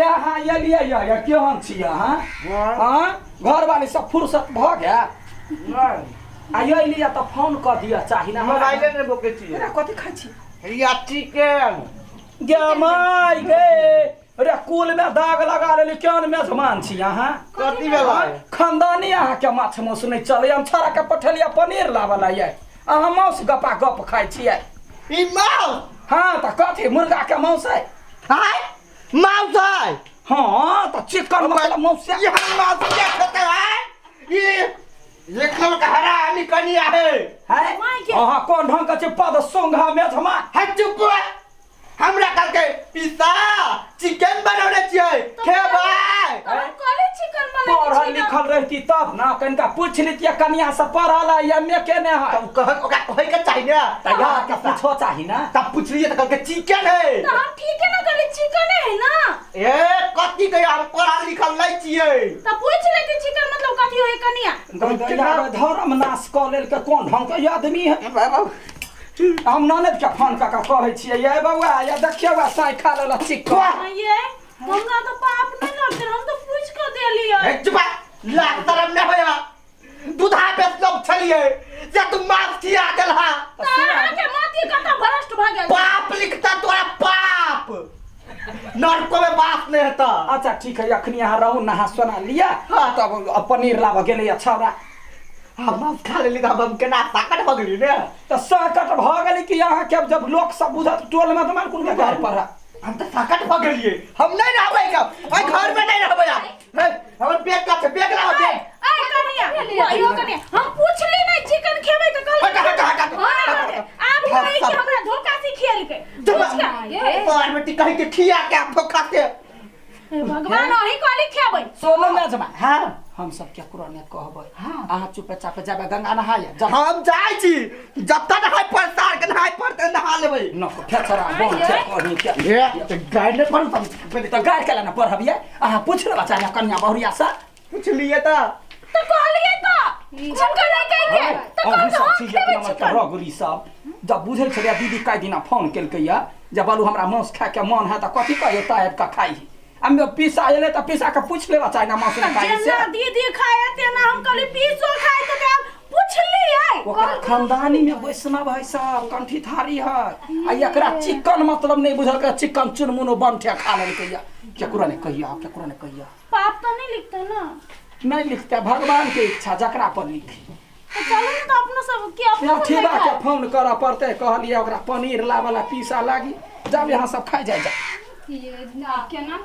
अहाँ एलियै या केहन छी अहाँ? हाँ, घरवाली सब फुर्सत भऽ गेल? आ एलियै तऽ फोन कऽ दिअ चाही ने। मोबाइले नहि बोकै छियै। रे कथी खाइ छी? या चिकन। गे माय गे, रे कुल में दाग लगा लेली। केहन मेजबान छी अहाँ? कथी भेलै? खानदानी अहाँके माछ मासु नहि चलै। हम छौड़ा के पठेलियै पनीर लाबऽ ला, ये अहाँ मासु गपा गप खाइ छियै। ई माउस? हाँ, तऽ कथी मुर्गा के माउस है? हाय, माउस है। हाँ, तऽ चिकन मतलब माउस। ई हम माउस के खेतै है? ई एक नंबर के हरामी कनिया है। है अहाँ कोन ढंग के छै पद सोंघा मेझमा? है चुप। हमरा कहलकै पिसा चिकन बनौने छियै, खेबै। पढ़ल लिखल रहती तब ना कनिका पूछ लितियै कनिया से, पढ़ल है या मे केने है? तब कह ओकरा कहै के चाही ने। तऽ यार के पूछो चाही ना। तब पुछलियै तऽ कहलकै चिकन है। तऽ हम ठीके ना कहली, चिकन है ना। ए कथी कहिया, हम पढ़ल लिखल नहीं छियै। तऽ पूछ लेती चिकन मतलब कथी होय कनिया। धर्म नाश कऽ लेलकै। कोन ढंग के आदमी है? हम ननद के फोन कऽ कऽ कहै छियै, ये बौआ, ये देखियौ साई खा लेलक चिकन। ये हमरा तऽ पाप नहीं लगते, हम तऽ पूछ कऽ देलियै। ए चुप, लाज शरम नहि होया? दूधा बेचलब छलियै जे तू मांस खिया देलहा। तऽ अहाँके मति कतऽ भ्रष्ट भऽ गेल? पाप लिखता तोरा, पाप नरको में बास नहीं हेता। अच्छा ठीक है, अखनी अहाँ रहू, नहा सोना लिअ। हाँ। तब पनीर लाबऽ गेलै छौड़ा। हम मांस खा लेली तऽ हम केना ताकत भऽ गेली ने। तऽ सकट भऽ गेली कि अहाँके जब लोक सब बुझत टोल में तऽ मान कोन घर पर है। हम तऽ सकट भऽ गेलियै। हम नहीं रहबै आब, एहि घर में नहीं रहबै आब। हे, हमर बैग कत छै? बैग लाबऽ, बैग। ऐ कनिया, यो कनिया, हम पूछली नहीं चिकन खेबै तऽ कहली। हट, हट, हट, हट। हाँ, आब कहै कि हमरा धोखा सिखेलकै पूछ के। तोहर बेटी कहि के खिया के आब धोखा से। हे भगवान, अहीं कहली खेबै। सोनू मेजमा। हाँ। हम सब केकरो नहि कहबै। अहाँ चुपे चापे जाबै गंगा नहाय जा। हम जाइ छी, जतऽ नहाय पड़ता के नहाय पड़तै नहा लेबै। न फेचरा बन छै कहीं के। हे तऽ गारि नहि पड़ू तब। तऽ गारि केला ने पढ़बियै? अहाँ पूछ लेबा चाहे कन्या बहुरिया से। पुछलियै तऽ तऽ कहलियै तऽ चिकन नहीं कहि के तऽ अहूँ कहलकै सब हम छी एक खेबै नंबर के चिकन। रगड़ी सब। जब बुझै छलियै दीदी काल्हि दिना फोन केलकै या जे बालू हमरा मांस खाय के मन है, तऽ कथी कहियो तऽ आबि कऽ खाइ। हम पीसा एलै तऽ पीसा के पूछ लेबा चाहे ना मांस नहि खाइ से। जेना दीदी खाए तेना हम कहली पीसो खाए, तऽ आब पुछलियै। ओकरा खानदानी में वैष्णव है सब, कंठी थारी है, आ एकरा चिकन मतलब नहीं बुझल, चिकन चुनमुनो बनठे खा लेलकै या। केकरो नहीं कहिया, केकरो नहीं कहिया। पाप तऽ नहीं लिखते ना? नहीं लिखते, भगवान के इच्छा जकरा पर लिखी। तऽ चलू ने तऽ अपनो सब के अपनो सब ठीबा नहीं के खाए। फोन करऽ पड़तै। कहलियै ओकरा पनीर लाबऽ ला पीसा लागी। जब यहाँ सब खाइ जाइ जा। ये केना?